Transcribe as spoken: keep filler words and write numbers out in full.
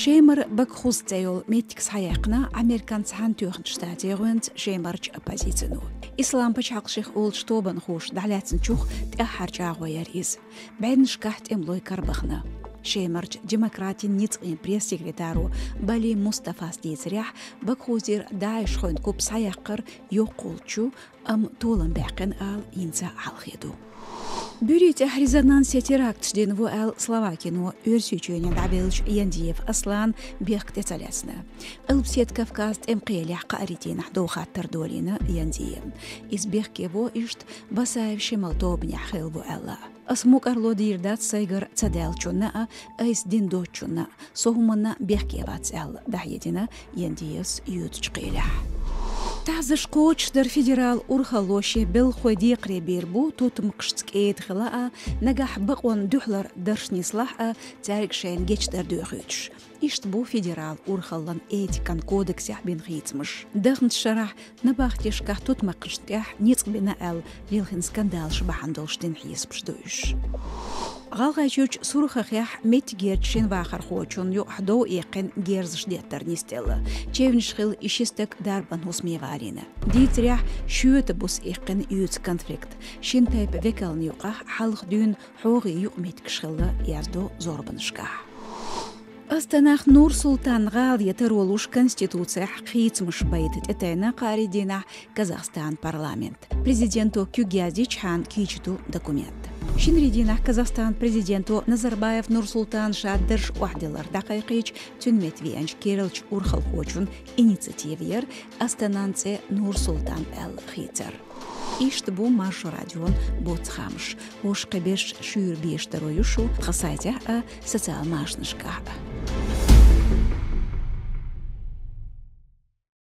Шемара Бакхуз цӀе йолу меттиг схьаяьккхина Американ Цхьаьнатоьхначу Штатийн гӀоьнца Шемарчу оппозицино. Ислам пачхьалкх шех олучу тобанхоша дӀалаьцначух тӀаьххьара чӀагӀо яра иза. БӀеннашкахь тӀемалой карабахана. Шемарчу демократийн ницкъийн пресс-секретаро Бали Мустафас дийцарехь, Бакхузера ДАИШхойн куп схьаяккхар йоккхалла чу, амма толам баьккхина ала, хӀинца хьалхе ду. Буьрий тӀехь резонансе теракташ дина ву аьлла Словакино Оьрсийчоьне дӀабевллачу Яндиев Асланан бехк тӀе ца лаьцна. Къилбаседа Кавказан тӀеман кхелехь кхаарин дийнахь дов хаттар долийна Яндиевна. Иза бехке во иштта Басаев Шемалан тобанехь хилла ву аьлла. Ас мукӀарло дийр дац сайгара ца даьллачунна а, айса дина доцучунна а, со хӀуманна бехке вац аьлла, дӀахьедина Яндиевс йоьдучу кхелехь. ТӀаьхьарш кхочушдар федералан урхалло шен белхахойн декхаре бийр бу, тутмакхашца кӀеда хила а, нагахь бакъонна дуьхьалара дарш нислахь а, цаьрга шайна гечдар доьхуьйтуш. Иштта бу федералан урхаллан этикан кодексехь бина хийцамаш. Даханчу шарахь набахтешкахь тутмакхашна тӀехь ницкъ бина аьлла лилхина скандалаш бахьана долуш дина хьесапаш ду уьш. ГӀалгӀайчуьрчу Сурхахехь меттигерчу шина вахархочунна юкъахь дов эккхина герзаш деттар нисделла. Чевнаш хилла и ши стаг дарбан хӀусаме валийна. Дийцарехь, шоьтан буса эккхина оьцу конфликт. Шина тайпа векална юкъахь хьалха дуьйна хьогӀий юкъаметтигаш хилла, яздо зорбанашкахь. Астанах Нур-Султан гӀала ян таро луш Конституцехь хийцамаш байта тӀетайна кхаарин дийнахь Казахстан парламент. Президенто куьг яздичхьана кийча ду документ. Шинарин дийнахь Казахстан президенто Назарбаев Нур-Султана ша дарж охьадиллар дӀакхайкхийча, цуьнан метта веанчу керлачу урхалхочун инициатива яра Астанан цӀе Нур-Султан аьлла хийцар. Иштта бу Маршо радион боцу хаамаш. ХӀорш кхин берш шуьйра беша таро ю шу тхан сайтехь а, социал машанашкахь а.